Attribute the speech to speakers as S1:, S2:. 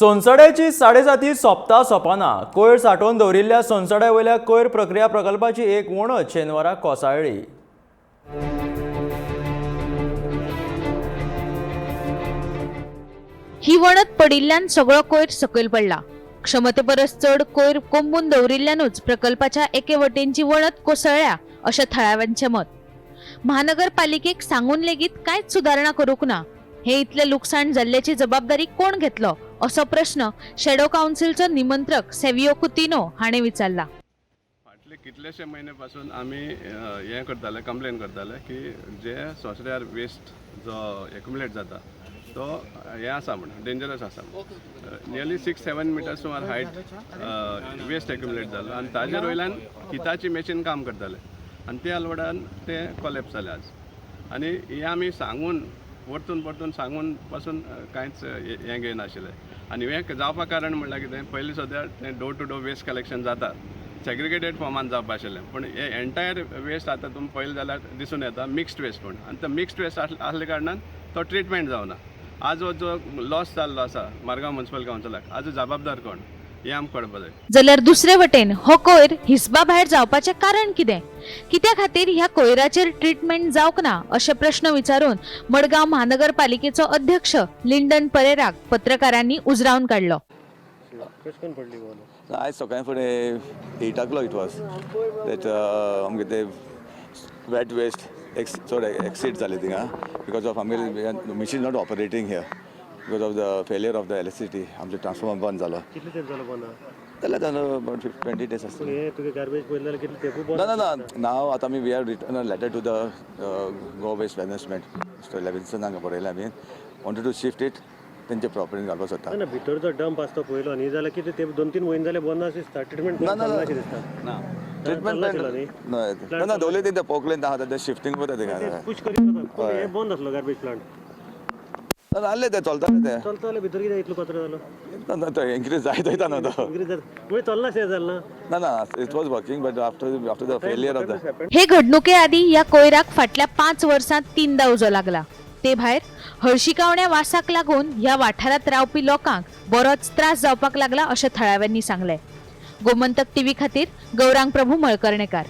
S1: सोनसड्याची साडेसाती सोंपता सोंपना. कोयर सांठोवन दवरिल्ल्या सोनसड्या वयल्या कोयर प्रक्रिया प्रकल्पाची एक वणत शेनवारा कोसळ्ळी.
S2: ही वणत पडिल्ल्यान सगळो कोयर सकयल पडला. क्षमते परस चड कोयर कोंबून दवरिल्ल्यानूच प्रकल्पाच्या एके वटेनची वणत कोसळ्ळ्या अशें थळाव्यांचें मत. महानगरपालिकेक सांगून लेगीत कांयच सुदारणा करूंक ना. हे इतलें लुकसाण जाल्ल्याची जबाबदारी कोण घेतलो असो प्रश्न शेडो कावन्सिलचो निमंत्रक सेवियो कुतिनो हाणें विचारला.
S3: फाटले कितलेशे म्हयने पासून आमी हें करताले, कंप्लेन करताले की जे सोंसड्यार वेस्ट जो एक्युमुलेट जाता तो हें आसा म्हण, डेंजरस आसा म्हण. नियरली 6-7 मिटर सुमार हायट वेस्ट एक्युमुलेट जालो आनी ताजेर वयल्यान हिताची मॅशीन काम करताले आनी त्या लोडान ते कॉलेप्स जाले आज. आनी हें आमी सांगून परतून परतून सांगून पासून कांयच हें घेयनाशिल्लें. आनी हें जावपा कारण म्हणल्यार कितें, पयलीं सद्या तें door to door waste collection जाता, सेग्रिगेटेड फॉर्मान जावपा आशिल्लें, पूण हे एंटायर वेस्ट आतां तुमी पळयलें जाल्यार दिसून येता मिक्स्ड वेस्ट म्हूण. आनी तो मिक्स्ड वेस्ट आसल्या कारणान तो ट्रिटमेंट जावना. आज हो जो लॉस जाल्लो आसा मारगांव म्युनिसिपल कावन्सिलाक, आज जबाबदार कोण हें आमकां कळपा जाय.
S2: जाल्यार दुसरे वटेन हो कोयर हिसबा भायर जावपाचें कारण कितें, कित्या खातीर ह्या कोयराचेर ट्रिटमेंट जावंक ना अशे प्रश्न विचारून मडगांव महानगरपालिकेचो अध्यक्ष लिंडन परेराक पत्रकारांनी उजरावन काडलो.
S4: कशें करून पडली बॉल?
S5: आयज सकाळी फुडें 8 o'clock it was that आमगे ते वेट वेस्ट एक्स चड एक्सीड जाले थिंगा because of आमगे machine not operating here because of the failure of the electricity. आमचो ट्रान्सफॉर्मर बंद जालो.
S4: कितले तेंप जालो बंद?
S5: जाल्यार जालो अबाउट 20 डेज
S4: पूण
S5: आसतले.
S4: हे तुगे गार्बेज पयलें जाल्यार कितले तेंपूय बंद?
S5: ना ना ना, नाव आतां आमी we have written a letter to the Goa Waste Management, Mister लेविन्सनाक बरयलें आमी, वॉन्टेड टू शिफ्ट it तेंचे प्रॉपर्टीन घालपाक सोदता.
S4: ना ना, भितर जो डंप आसता तो पयलो न्ही, जाल्यार कितें तेंप 2-3 म्हयने जाले बंद आसा दिसता, ट्रिटमेंट
S5: ना, ना, ना.
S4: चलनाशें दिसता.
S5: ट्रिटमेंट
S4: चलनाशिल्लो न्ही?
S5: ना ना, दवरले ते पोकलेन आहा ते शिफ्टींग करता थिंगा.
S4: पुश करीत वता, पूण हे बंद आसलो गार्बेज प्लांट.
S5: ना, आसले ते, चलताले ते.
S4: चलता जाल्यार भितर कितें इतलो कचरो जालो?
S5: ना ना, तो इन्क्रीज जायत वयता न्हू तो.
S4: इन्क्रीज जाता म्हणजे चलनाशें जालें ना?
S5: ना ना, it was working but after the failure of the
S2: हे घडणुके आदी ह्या कोयराक फाटल्या 5 वर्सांत तीनदा उजो लागला. ते भायर हळशिकावण्या वासाक लागून ह्या वाठारांत रावपी लोकांक बरोच त्रास जावपाक लागला अशें थळाव्यांनी सांगलें. गोमंतक टीव्ही खातीर गौरांग प्रभू मळकर्णेकार.